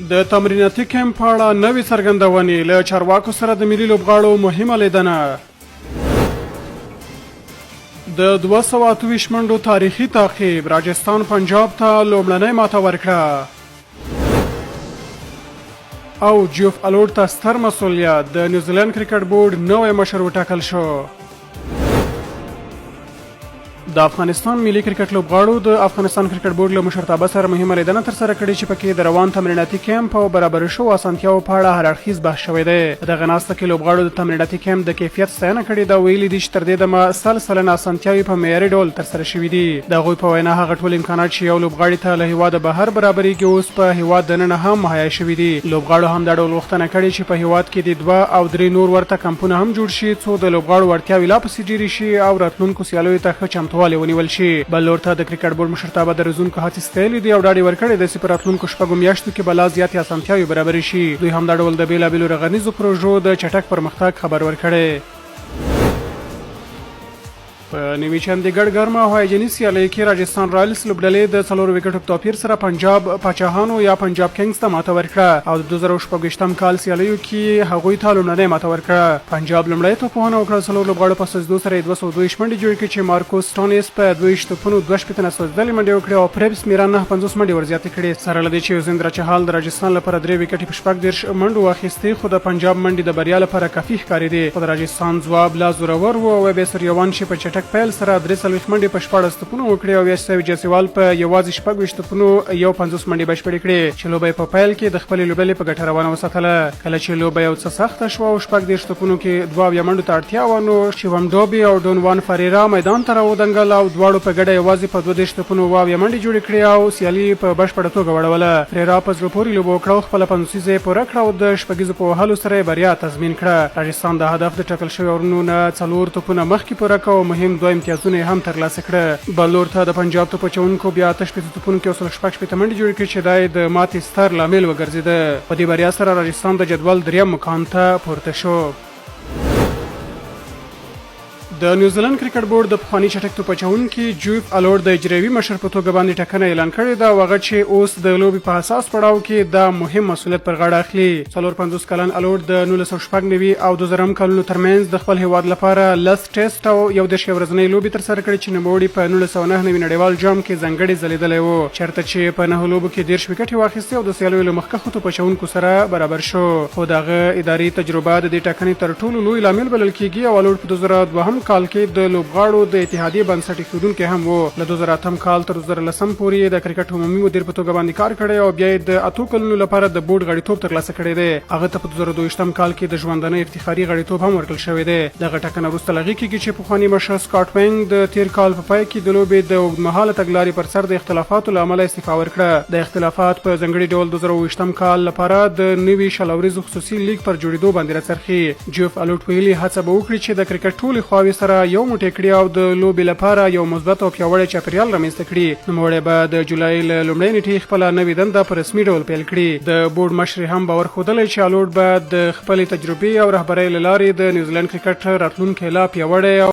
د تمریناتي کمپ په اړه نوې څرګندونې، له چارواکو سره د ملي لوبغاړو مهمه لیدنه. د 228 منډو تاریخي تعقیب، راجستان پنجاب ته لومړنۍ ماته ورکړه. او جیوف الوډ ته ستر مسولیت، د نیوزیلند کرکټ بورډ نوی مشر وټاکل شو. د افغانستان ملي کرکټ لوبغاړو د افغانستان کرکټ بورډ له مشرتابه سره مهمه لیدنه ترسره کړې چې پکې د روان تمریناتي کمپ او برابرو شوو اسانتیاوو په اړه هر اړخیز بحث شوی دی. په دغه ناسته کې لوبغاړو د تمریناتي کمپ د کیفیت ستاینه کړې ده او ویلي دي چې تر دې دمه 100% اسانتیاوې په معیاري ډول ترسره شوې دي. د هغوی په وینا هغه ټول امکانات چې یو لوبغاړي ته له هیواده بهر برابریږي اوس په هیواد دننه هم مهیا شوي دي. لوبغاړو همدا ډول غوښتنه کړې چې په هیواد کې دې دوه او درې نور ورته کمپونه هم جوړ شي څو د لوبغاړو وړتیاوې لا پسې ډېرې شي او راتلونکو سیالیو ته ښه چمتووالی ونیول شي. بل لور ته د کرکټ بورډ مشرتابه د روزونکو هڅې ستایلې دي او ډاډ یې ورکړی دی چې په راتلونکو شپږو میاشتو کې به لا زیاتې اسانتیاوې برابرې شي. دوی همدا ډول د بېلابېلو رغنیزو پروژو د چټک پرمختګ خبر ورکړی. په نوي چندیګړ ګرمه او هیجاني سیالۍ کې راجستان رایلز لوبډلې د څلورو ویکټو په توپیر سره پنجاب پاچاهانو یا پنجاب کینګز ته ماته ورکړه او د 2026 کال سیالیو کې یې هغوی ته لومړنۍ ماته ورکړه. پنجاب لومړی توپوهنه وکړه، څلور لوبغاړو په سوځېدو سره یې 222 منډې جوړې کړې چې مارکوس سټونیس په 22 توپونو 62 نه سوځېدلې منډې وکړې او پریبس میرا 59 منډې ورزیاتې کړې. سره له دې چې یوزیندرا چهال د راجستان لپاره درې ویکټې په 36 منډو واخیستې، خو د پنجاب منډې د بریا لپاره کافي ښکارېدې، خو د راجستان ځواب لا زورور و او ویبې سوریاوانشي په چټک پیل سره 43 منډې په 16 توپونو وکړې او یشسوي جسیوال په یوازې 26 توپونو 51 منډې بشپړې کړې چې لوبه یې په پیل کې د خپلې لوبډلې په ګټه روانه وساتله. کله چې لوبه یو څه سخته شوه او 36 توپونو کې 72 منډو ته اړتیا وه، نو شیوم ډوبي او ډونوان فریرا میدان ته راودنګل او دواړو په ګډه یوازې په 32 توپونو 72 منډې جوړې کړې او سیالي یې په بشپړه توګه وړوله. فریرا په زړه پورې لوبه وکړه او خپله پنځوسیزه یې پوره کړه او د شپږیزو په وهلو سره یې بریا تضمین کړه. راجستان دا هدف د ټاکل شویو اورونو نه څلور توپونه مخکې پوره کړ او مهم دوه امتیازونه یې هم ترلاسه کړه. بل لور ته د پنجاب توپ اچوونکو بیا 68 توپونو کې 166 منډې جوړې کړې چې دا یې د ماتې ستر لامل وګرځېده. په دې بریا سره راجستان د جدول دریم مقام ته پورته شو. د نیوزیلند کرکټ بورډ د پخواني چټک توپ اچوونکي جوف الوډ د اجرایوي مشر په توګه باندې ټاکنه اعلان کړې ده او هغه چې اوس د لوبې په حساس پړاو کې دا مهم مسولیت پر غاړه اخلي. 54 کلن الوډ د 1996 او 2000 کلونو ترمنځ د خپل هیواد لپاره لس ټیسټ او 31 ورځنۍ لوبې ترسره کړې چې نوموړي په 1999 نړیوال جام کې ځانګړې ځلېدلی و، چېرته چې په نهو لوبو کې 30 ویکټې واخیستې او د سیالیو له مخکښو توپ اچوونکو سره برابر شو. خو د هغه اداري تجربه د دې ټاکنې تر ټولو لوی لامل بلل کېږي او الوډ په 2002 کال کې د لوبغاړو د اتحادیې بنسټ ایښودونکی هم و. له 2008 کال تر 2010 پورې یې د کرکټ عمومي مدیر په توګه باندې کار کړی او بیا یې د اتو کلونو لپاره د بورډ غړیتوب ترلاسه کړی دی. هغه ته په 2022 کال کې د ژوندانه افتخاري غړیتوب هم ورکړل شوی دی. دغه ټاکنه وروسته له هغې کېږي چې پخواني مشر سکاټ وینګ د تېر کال په پای کې د لوبې د اوږدمهاله تګلارې پر سر د اختلافاتو له امله استعفا ورکړه. دا اختلافات په ځانګړي ډول 2020 کال لپاره د نوي 20 اوریزو خصوصي لیګ پر جوړېدو باندې راڅرخي. جیوف الوټ ویلي، هڅه به وکړي چې د کرکټ ټولې خواوې سره یو موټی کړي او د لوبې لپاره یو مثبت او پیاوړی چاپېریال رامنځته کړي. نوموړی به د جولای له لومړۍ نېټې خپله نوې دنده په رسمي ډول پیل کړي. د بورډ مشرې هم باور ښودلی چې الوټ به د خپلې تجربې او رهبرۍ له لارې د نیوزیلنډ کرکټ راتلونکی لا پیاوړی او.